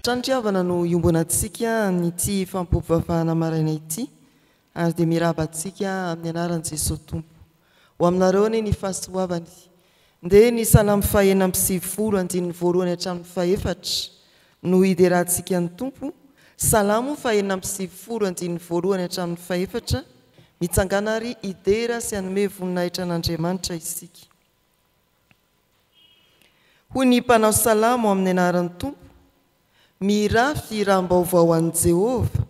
hatrany ry havana no iombonantsika amin'ity fampivavahana maraina ity ary dia mirahaba antsika amin'ny anaran'i Jesoa Tompo. Ho aminareo anie ny fahasoavany. Ndeha ny Salamo faha-96 andininy voalohany hatramin'ny fahefatra no hiderantsika ny Tompo, Salamo faha-96 andininy voalohany hatramin'ny fahefatra, Mitsangàna ary hidera sy hanome voninahitra an'Andriamanitra isika. Hoy ny mpanao salamo amin'ny anaran'ny Tompo, Mihirà fihiram-baovao an'i Jehovah,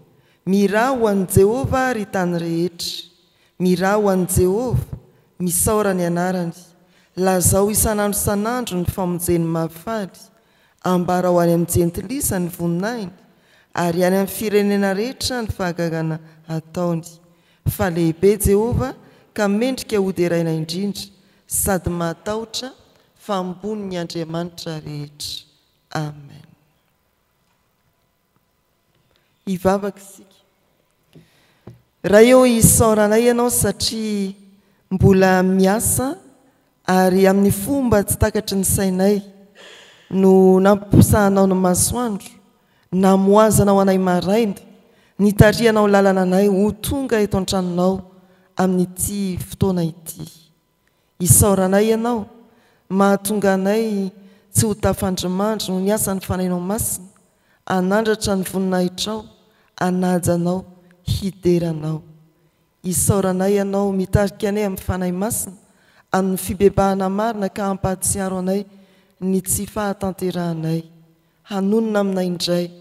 mihirà ho an'i Jehovah, ry tany rehetra. Mihirà ho an'i Jehovah, misaora ny anarany. Lazao isan'andro isan'andro ny famonjeny mahafaly. Ambarao any amin'ny jentilisa ny voninahiny, ary any amin'ny firenena rehetra ny fahagagana ataony. Fa lehibe Jehovah ka mendrika hoderaina indrindra, sady mahatahotra fa ambonin'ny andriamanitra rehetra. Amen. Hivavaka isika. Ray ô, isaoranay Ianao satria mbola miasa ary amin'ny fomba tsy takatry ny sainay no nampiposahanao ny masoandro, namoazanao anay maraina, nitarihanao lalana anay ho tonga eto an-tranonao amin'ity fotoana ity. Isaoranay Ianao, mahatonga anay tsy ho tafandrimandry noho ny asan'ny Fanahinao Masina, hanandratra ny voninahitrao, hanaja Anao, hidera Anao. Isaoranay Ianao mitarika anay amin'ny Fanahy Masina, amin'ny fibebahana marina ka hampahatsiaro anay ny tsy fahatanterahanay, hanonona aminay indray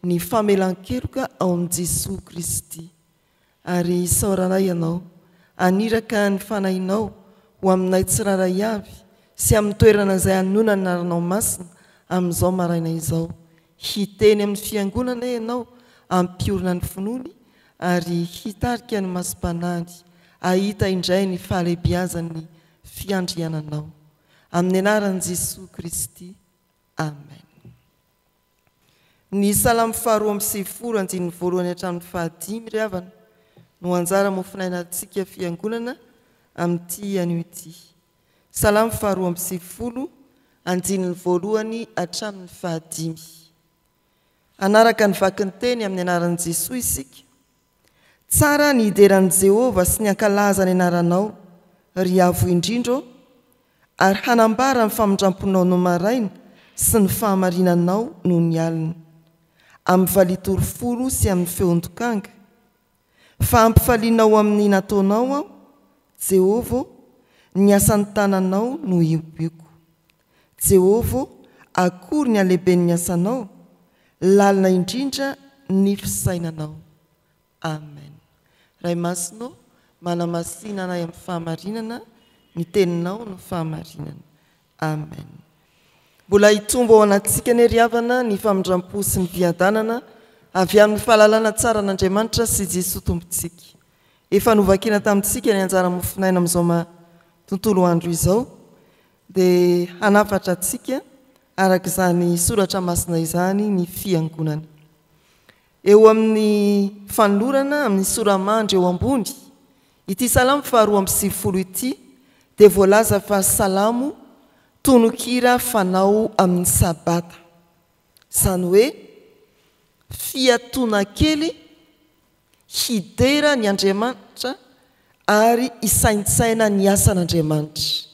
ny famelan-keloka ao amin'i Jesoa Kristy. Ary isaoranay Ianao, haniraka ny Fanahinao ho aminay tsirairay avy sy amin'ny toerana izay hanonona ny Anaranao Masina amin'izao maraina izao. Hiteny amin'ny Fiangonana Ianao hampiorina ny finoany ary hitarika ny masom-panahiny hahita indray ny fahalehibiazan'ny fiandriananao. Amin'ny anaran'i Jesoa Kristy. Amen. Ny Salamo faha-92 andininy voalohany hatramin'ny fahadimy ry havana no anjara mofonainantsika Fiangonana amin'ity anio ity. Salamo faha-92 andininy voalohany hatramin'ny fahadimy. Hanaraka ny vakin-teny amin'ny anaran'i Jesoa isika. Tsara ny hidera an'i Jehovah sy ny hankalaza ny anaranao, ry Avo Indrindra ô, ary hanambara ny famindram-ponao nony maraina sy ny fahamarinanao nony alina, amin'ny valiha torofolo sy amin'ny feon-dokanga. Fa ampifalianao amin'ny nataonao aho, Jehovah ô, ny asan'ny tananao no ihobiako. Jehovah ô, akory ny halehiben'ny asanao, lalina indrindra ny fisainanao. Amen. Ray Masina ô, manamasina anay amin'ny fahamarinana, ny Teninao no fahamarinana. Amen. Mbola hitombo ao anatintsika anie ry havana ny famindram-po sy ny fiadanana avy amin'ny fahalalana tsara an'Andriamanitra sy Jesoa Tompontsika. Efa novakina tamintsika ny anjara mofonaina amin'izao ma tontolo andro izao dia hanafatra antsika araka izany soratra masina izany ny Fiangonana. Eo amin'ny fanolorana amin'ny sora-mandry eo ambony, ity Salamo faha 92 ity dia voalaza fa Salamo tononkira fanao amin'ny Sabata. Izany hoe fiatoana kely hidera ny Andriamanitra ary hisaintsaina ny asan'Andriamanitra.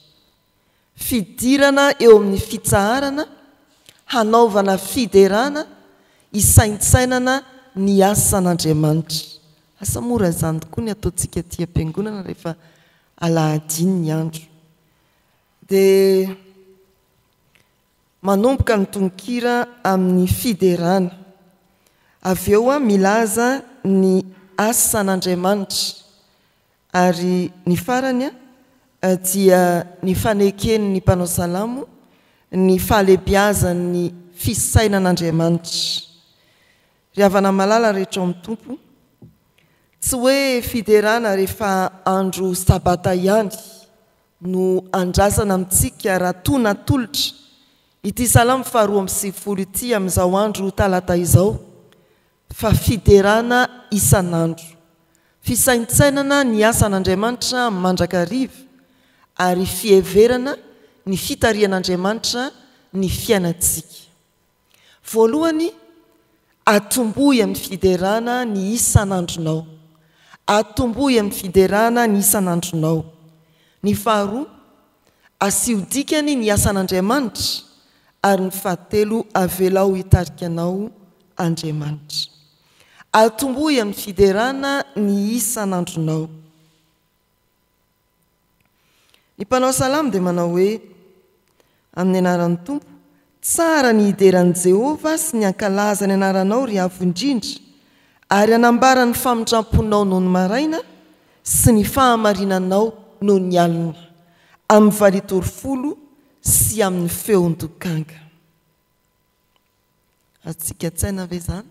Fidirana eo amin'ny fitsaharana, hanaovana fiderana, hisaintsainana ny asan'Andriamanitra. Asa moa raha izany tokoa ny ataontsika aty am-piangonana rehefa alahady iny ny andro. Dia manomboka ny tononkira amin'ny fiderana. Avy eo milaza ny asan'Andriamanitra. Ary ny farany dia ny faneken'ny mpanao salamo ny fahalehibiazan'ny fisainan'Andriamanitra. Ry havana malala rehetra ao amin'ny Tompo, tsy hoe fiderana rehefa andro sabata ihany no andrasana amintsika raha toa natolotra ity salamo faha 92 ity amin'izao andro talata izao, fa fiderana isan'andro, fisaintsainana ny asan'Andriamanitra mandrakariva ary fiheverana ny fitarihan'Andriamanitra ny fiainantsika. Voalohany, Atombohy amin'ny fiderana ny isan'andronao. Atombohy amin'ny fiderana ny isan'andronao. Ny faharoa, asio dikany ny asan'Andriamanitra, ary ny fahatelo, avelao hitarika anao Andriamanitra. Atombohy amin'ny fiderana ny isan'andronao. Ny mpanao salamo dia manao hoe, Amin'ny anaran'ny Tompo, tsara ny hidera an'i Jehovah sy ny hankalaza ny anaranao, ry Avo Indrindra, ary hanambara ny famindram-ponao nony maraina sy ny fahamarinanao nony alina, amin'ny valitorofolo sy amin'ny feon-dokanga. Azontsika an-tsaina ve izany?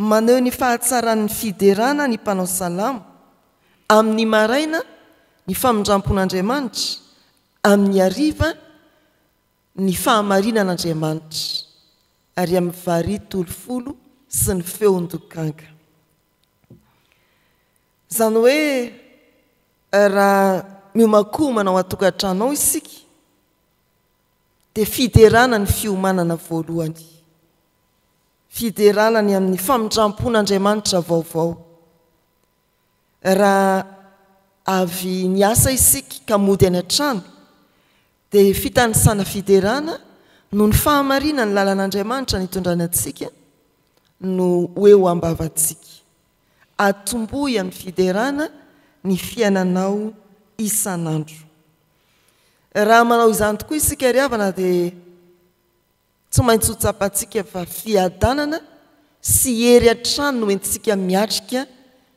Maneho ny fahatsaran'ny fiderana ny mpanao salamo, amin'ny maraina ny famindram-pon'Andriamanitra, amin'ny hariva ny fahamarinan'Andriamanitra, ary amin'ny varihy tolofolo sy ny feon-dokanga. Izany hoe raha miomankomana ao an-tokantrano ao isika, dia fiderana ny fiomanana voalohany. Fiderana ny amin'ny famindram-pon'Andriamanitra vaovao. Raha avy niasa isika ka mody any an-trano, dia fitanisana fiderana noho ny fahamarinan'ny lalan'Andriamanitra nitondrany antsika no ho eo am-bavantsika. Atombohy amin'ny fiderana ny fiainanao isan'andro. Raha manao izany tokoa isika ry havana dia tsy maintsy ho tsapantsika fa fiadanana sy hery hatrany no entintsika miatrika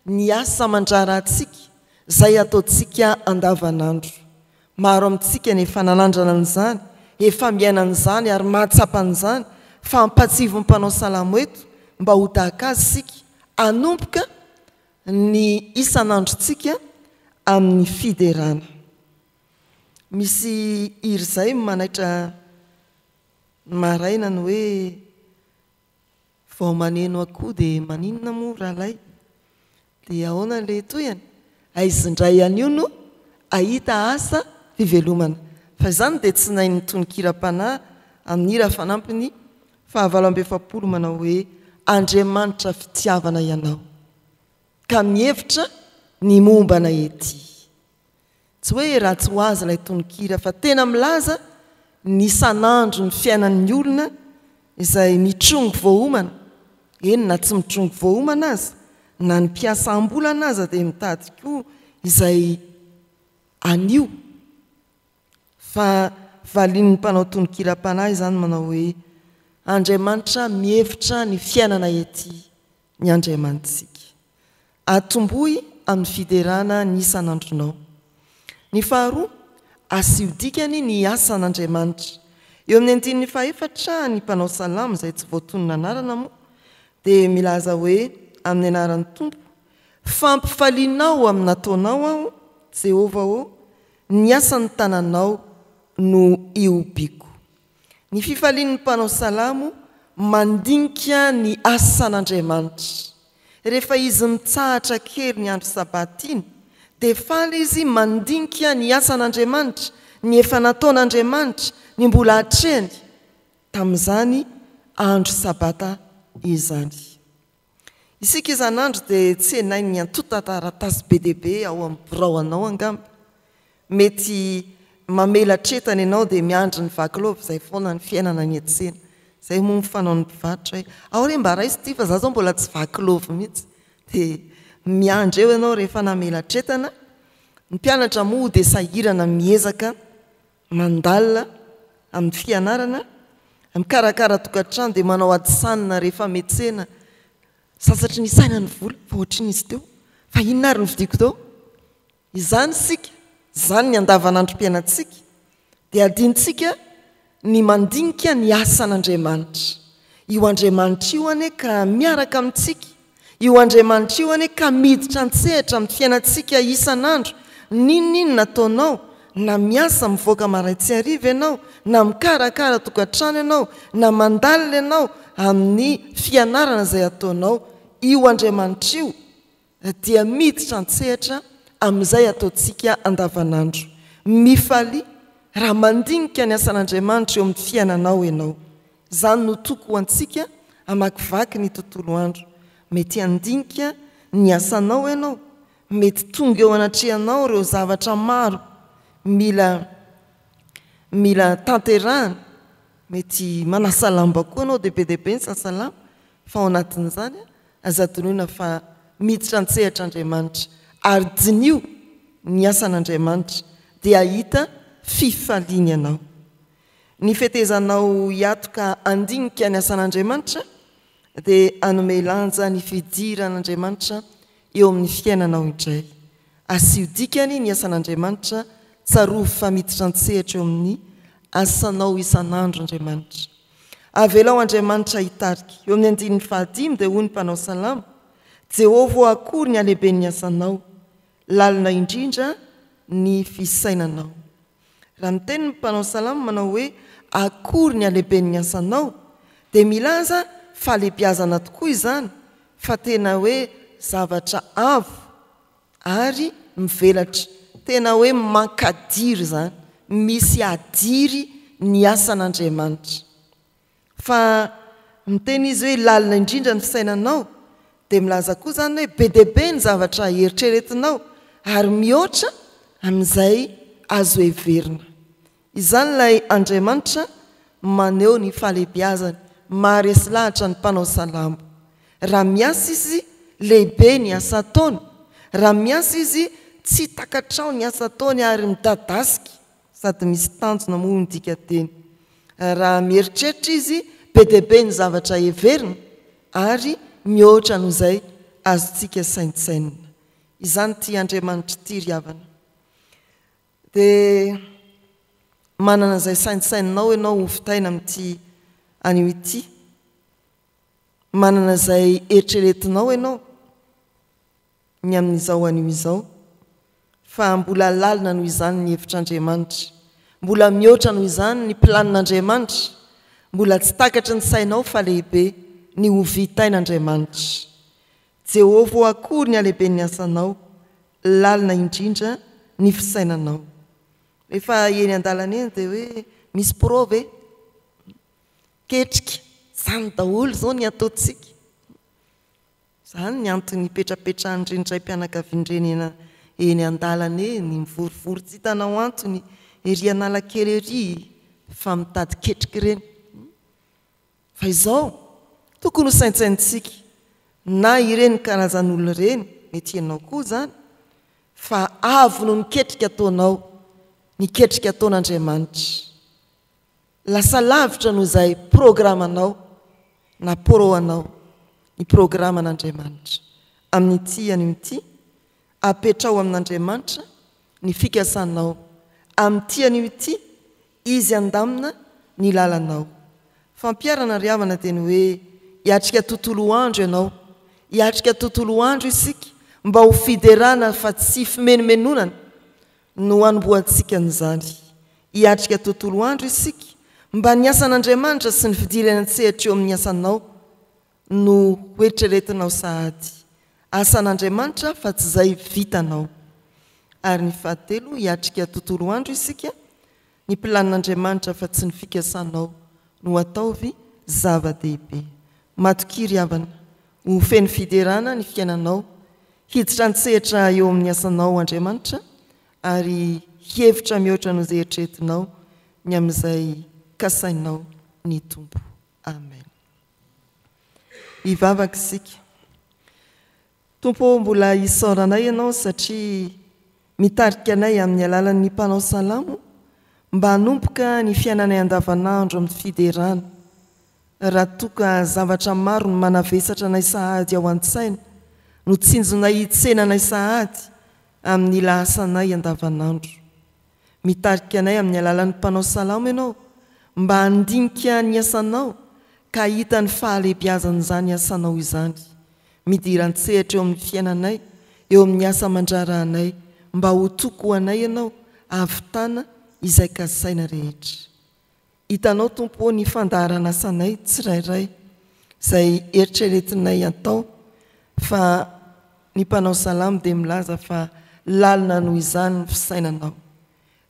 ny asa aman-draharahantsika izay ataontsika andavanandro. Maro amintsika ny efa nanandrana an'izany, efa miaina an'izany ary mahatsapa an'izany fa ampatsivin'ny mpanao salamo eto mba ho tahaka azy isika hanomboka ny isan'androntsika amin'ny fiderana. Misy hira izay manaitra ny maraina ny hoe vao maneno akoho dia maninona moa rahalahy? Dia ahoana ilay tohiny? Aiza indray anio no ahita asa fivelomana? Fa izany dia tsy nain'ny tononkiram-panahy amin'ny hira fanampiny faha-48 manao hoe Andriamanitra fitiavana Ianao ka mihevitra ny momba anay ety. Tsy hoe ratsy ho azy ilay tononkira fa tena milaza ny isan'andro ny fiainan'ny olona izay mitrongy voaomana, eny na tsy mitrongy voaomana aza, na ny mpiasa am-bolana aza dia mitady koa izay anio. Fa valian'ny mpanao tononkiram-panahy izany manao hoe, Andriamanitra mihevitra ny fiainana ety ny Andriamanitsika. Atombohy amin'ny fiderana ny isan'andronao. Ny faharoa, asio dikany ny asan'Andriamanitra. Eo amin'ny andininy fahefatra, ny mpanao salamo, izay tsy voatonona anarana moa, dia milaza hoe, Amin'ny anaran'ny Tompo, fampifalianao amin'ny nataonao aho, Jehovah ô, ny asan'ny tananao no ihobiako. Ny fifalian'ny mpanao salamo mandinika ny asan'Andriamanitra. Rehefa izy mitsahatra kely ny andro sabata iny, dia faly izy mandinika ny asan'Andriamanitra, ny efa nataon'Andriamanitra, ny mbola hatrehany tamin'izany andro sabata izany. Isika isan'andro dia tsenain'ny antontan-taratasy be dia be ao amin'ny birao anao angamba. Mety mamelatretana ianao dia miandry ny vaky izay foana ny fiainana any an-tsena. Izay moa ny fanaon'ny mpivarotra hoe ao re mba raiso ity fa za zao mbola tsy vaky lôvy mihitsy. Dia miandry eo ianao rehefa namelatretana. Ny mpianatra moa dia sahirana miezaka mandalina amin'ny fianarana, mikarakara tokantrano dia manao adisanina rehefa miantsena, sasatry ny isaina ny vola fa ohatrinona izy teo, fa inona ary no vidiako teo? Izany isika, izany ny andavanandrom-piainantsika, dia adinontsika ny mandinika ny asan'Andriamanitra. Io Andriamanitra io anie ka miaraka amintsika, io Andriamanitra io anie ka miditra an-tsehatra amin'ny fiainantsika isan'andro, n'inon'inona ataonao, na miasa mivoaka marain-tsy hariva ianao, na mikarakara tokantrano ianao, na mandalina ianao amin'ny fianarana izay ataonao, io Andriamanitra io dia miditra an-tsehatra amin'izay ataontsika andavanandro. Mifalia raha mandinika ny asan'Andriamanitra eo amin'ny fiainanao ianao. Izany no toky ho antsika. hamakivaky ny tontolo andro. Mety handinika ny asanao ianao, mety tonga eo anatrehanao ireo zavatra maro mila mila tanterahana, mety manasa lamba koa ianao dia be dia be ny sasa lamba fa ao anatin'izany aza adinoina fa miditra an-tsehatra Andriamanitra ary diniho ny asan'Andriamanitra dia hahita fifaliana ianao. Ny fetezanao hiatoka handinika ny asan'Andriamanitra dia hanome lanja ny fidiran'Andriamanitra eo amin'ny fiainanao indray. Asio dikany ny asan'Andriamanitra, tsarovy fa miditra an-tsehatra eo amin'ny asanao isan'andro Andriamanitra. Avelao Andriamanitra hitarika. Eo amin'ny andininy fahadimy dia hoy ny mpanao salamo, Jehovah ô akory ny halehiben'ny asanao, lalina indrindra ny fisainanao. Raha miteny ny mpanao salamo manao hoe akory ny halehiben'ny asanao dia milaza fahalehibiazana tokoa izany fa tena hoe zavatra avo ary mivelatra, tena hoe mankadiry izany, misy hadiry ny asan'Andriamanitra. Fa miteny izy hoe lalina indrindra ny fisainanao, dia milaza koa izany hoe be dia be ny zavatra eritreretinao ary mihoatra amin'izay azo heverina. Izany ilay Andriamanitra maneho ny fahalehibiazany, maharesy lahatra ny mpanao salamo. Raha miasa izy, lehibe ny asa ataony. Raha miasa izy, tsy takatrao ny asa ataony ary midadasika. Sady misy tanjona moa ny dikanteny. Raha mieritreritra izy, be dia be ny zavatra heverina ary mihoatra noho izay azontsika saintsainina. Izany ity Andriamanitra ity ry havana. Dia manana izay saintsaininao ianao hovitaina amin'ity anio ity. Manana izay eritreretinao ianao. ny amin'izao anio izao, fa mbola lalina noho izany ny hevitr'Andriamanitra, mbola mihoatra noho izany ny planin'Andriamanitra, mbola tsy takatry ny sainao fa lehibe ny ho vitain'Andriamanitra. Jehovah ô akory ny halehiben'ny asanao, lalina indrindra ny fisainanao. Rehefa eny an-dalana eny dia hoe misy pro ve? Ketrika, izany daholo izao ny ataontsika. Izany ny antony ipetrapetrahan'ireny raim-pianakaviana ireny eny eny an-dalana eny, mivorivory tsy hitanao antony ery Analakely ery fa mitady ketrika ireny. Fa izao, tokony ho saintsainintsika na ireny karazan'olona ireny, mety ianao koa izany, fa avo noho ny ketrika ataonao ny ketrika ataon'Andriamanitra. Lasa lavitra noho izay programanao na pro-anao ny programan'Andriamanitra. Amin'ity anio ity, apetraho amin'Andriamanitra ny fikasanao. Amin'ity anio ity, Izy handamina ny lalanao. Fampiharana ry havana dia ny hoe hiatrika tontolo andro ianao, hiatrika tontolo andro isika mba ho fiderana fa tsy fimenomenonana no hanombohantsika an'izany. Hiatrika tontolo andro isika mba ny asan'Andriamanitra sy ny fidirany an-tsehatra eo amin'ny asanao no hoeritreretinao sahady. Asan'Andriamanitra fa tsy izay vitanao. Ary ny fahatelo, hiatrika tontolo andro isika, ny planin'Andriamanitra fa tsy ny fikasanao no ataovy zava-dehibe. Matokia ry havana, ho feno fiderana ny fiainanao, hiditra an-tsehatra eo amin'ny asanao Andriamanitra ary hihevitra mihoatra noho izay eritreretinao ny amin'izay kasainao ny Tompo. Amen. Hivavaka isika. Tompo ô, mbola isaoranay Ianao satria mitarika anay amin'ny alalan'ny mpanao salamo mba hanomboka ny fiainanay andavanandro amin'ny fiderana. Raha toa ka zavatra maro no manavesatra anay sahady ao an-tsaina, no tsinjonay hitsena anay sahady amin'ny lahasanay andavanandro. Mitarika anay amin'ny alalan'ny mpanao salamo Ianao mba handinika ny asanao ka hahita ny fahalehibiazan'izany asanao izany. Midira an-tsehatra eo amin'ny fiainanay, eo amin'ny asa aman-draharahanay mba ho toky ho anay Ianao hahavitana izay kasaina rehetra. Hitanao Tompo ô ny fandaharan'asanay tsirairay izay eritreretinay atao fa ny mpanao salamo dia milaza fa lalina noho izany ny fisainanao.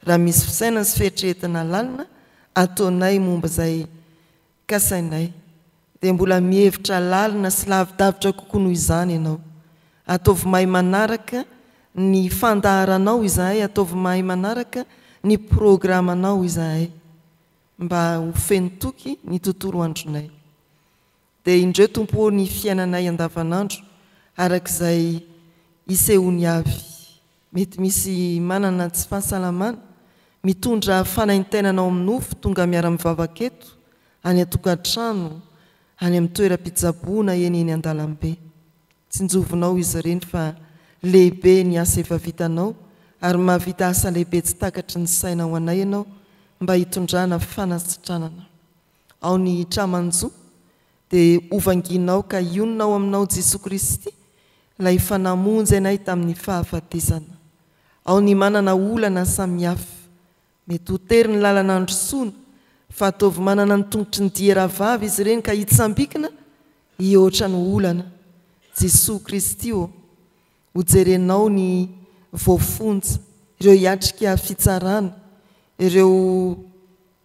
Raha misy fisainana sy fieritreretana lalina ataonay momba izay kasainay. Dia mbola mihevitra lalina sy lavidavitra kokoa noho izany Ianao. Ataovy mahay manaraka ny fandaharanao izahay, ataovy mahay manaraka ny programanao izahay, mba ho feno toky ny tontolo andronay. Dia indreo Tompo ô ny fiainanay andavanandro araka izay isehoany avy. Mety misy manana tsy fahasalamana, mitondra fanaintainana ao amin'ny nofo tonga miara-mivavaka eto, any an-tokantrano, any amin'ny toeram-pitsaboana, eny eny an-dalambe. Tsinjovinao izy ireny fa lehibe ny asa efa vitanao ary mahavita asa lehibe tsy takatry ny saina ho anay ianao mba hitondrana fanasitranana. Ao ny hitra-manjo dia hovangianao ka hionona ao aminao Jesoa Kristy ilay efa namonjy anay tamin'ny fahafatesana. Ao ny manana olana samihafa. Mety ho tery ny lalana handrosoana fa ataovy manana ny tongotry ny diera vavy izy ireny ka hitsambikina hihoatra ny olana. Jesoa Kristy ô! Ho jerenao ny voafonja, ireo hiatrika fitsarana, ireo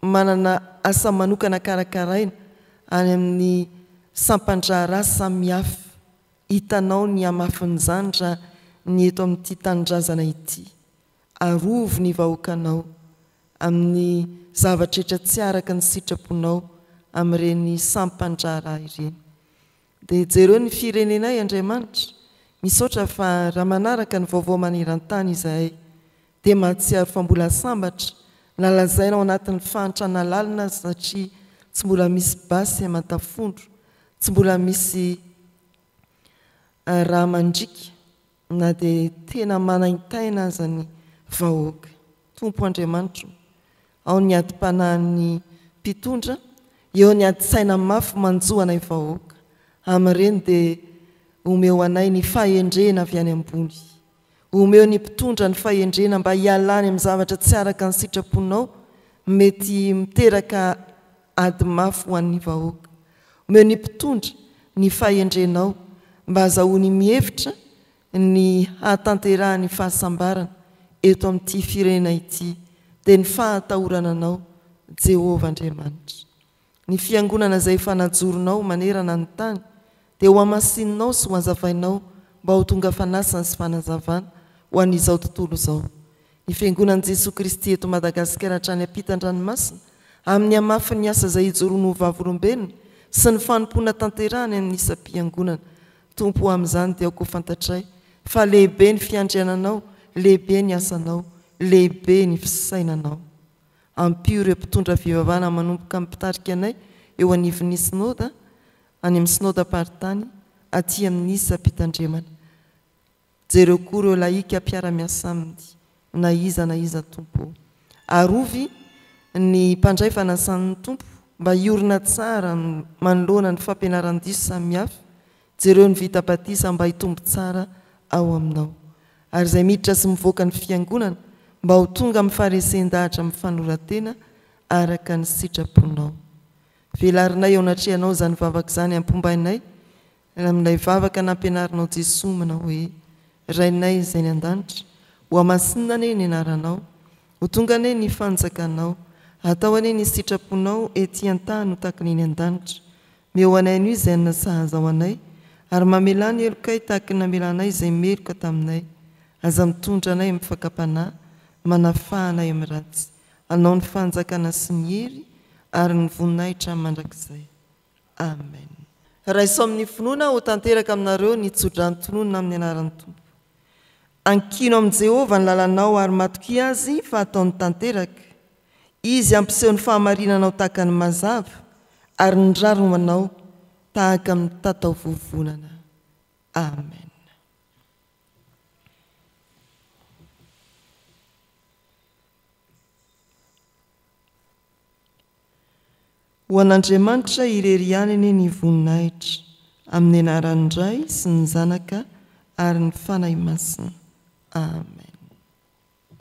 manana asa manokana karakaraina any amin'ny sampan-draharaha samihafa. Hitanao ny hamafin'izany raha ny eto amin'ity tanindrazana ity. Arovy ny vahoakanao amin'ny zavatra rehetra tsy araka ny sitraponao amin'ireny sampan-draharaha ireny. Dia jereo ny firenenay Andriamanitra, misaotra fa raha manaraka ny vaovao maneran-tany izahay dia mahatsiaro fa mbola sambatra na lazaina ao anatin'ny fahantrana lalina aza satria tsy mbola misy basy aman-tafondro, tsy mbola misy rà mandriaka na dia tena manaintaina aza ny vahoaka. Tompo Andriamanitro, ao ny adim-panahin'ny mpitondra, eo ny adi-tsaina mafy manjo anay vahoaka. Amin'ireny dia omeo anay ny fahendrena avy any ambony. Omeo ny mpitondra ny fahendrena mba hialany amin'ny zavatra tsy araka ny sitraponao mety miteraka ady mafy ho an'ny vahoaka. Omeo ny mpitondra ny fahendrenao mba hazahoany mihevitra ny hahatanterahan'ny fahasambarana eto amin'ity firenena ity, dia ny fahatahorana Anao, Jehovah Andriamanitra. Ny fiangonana izay efa najoronao manerana ny tany dia hohamasininao sy hohazavainao mba ho tonga fanasana sy fanazavana ho an'izao tontolo izao. Ny Fiangonan'i Jesoa Kristy eto Madagasikara hatrany ampitan-dranomasina, amin'ny hamafin'ny asa izay ijoroany ho vavolombelona sy ny fanompoana tanterahany amin'ny isam-piangonana. Tompo o amin'izany dia aoka ho fantatray fa lehibe ny fiandriananao, lehibe ny asanao, lehibe ny fisainanao. Ampio ireo mpitondra fivavahana manomboka amin'ny mpitarika anay eo anivon'ny Synoda, any amin'ny Synodam-paritany, aty amin'ny isam-pitandremana. Jereo koa ireo lahika mpiara-miasa aminy, na iza na iza Tompo ô. Arovy ny mpandray fanasan'ny Tompo mba hiorina tsara manoloana ny fampianaran-diso samihafa, jereo ny vita batisa mba hitombo tsara ao aminao. Ary izay miditra sy mivoaka ny fiangonana mba ho tonga amin'ny faharesen-dahatra amin'ny fanoloran-tena araka ny sitraponao. Velarinay eo anatrehanao izany vavaka izany ampombainay Amin'ilay vavaka nampianarinao Jesoa manao hoe, Rainay izay any an-danitra, hohamasinina anie ny anaranao, ho tonga anie ny fanjakanao, atao anie ny sitraponao ety an-tany ho tahaka ny eny an-danitra. Meo anay anio izay hanina sahaza ho anay, ary mamelà ny helokay tahaka ny namelanay izay meloka taminay. Aza mitondra anay amin'ny fakam-panahy, manafaha anay amin'ny ratsy. Anao ny fanjakana sy ny hery ary ny voninahitra mandrakizay. Amen. Raiso amin'ny finoana ho tanteraka aminareo ny tsodrano tononina amin'ny anaran'ny Tompo. Ankino amin'i Jehovah ny lalanao ary matokia Azy fa hataony tanteraka. Izy hampiseho ny fahamarinanao tahaka ny mazava ary ny rariny ho anao tahaka ny mitataovovonana. Amen. Ho an'Andriamanitra irery ihany anie ny voninahitra, amin'ny anaran'ny Ray sy ny Zanaka ary ny Fanahy Masina. Amen.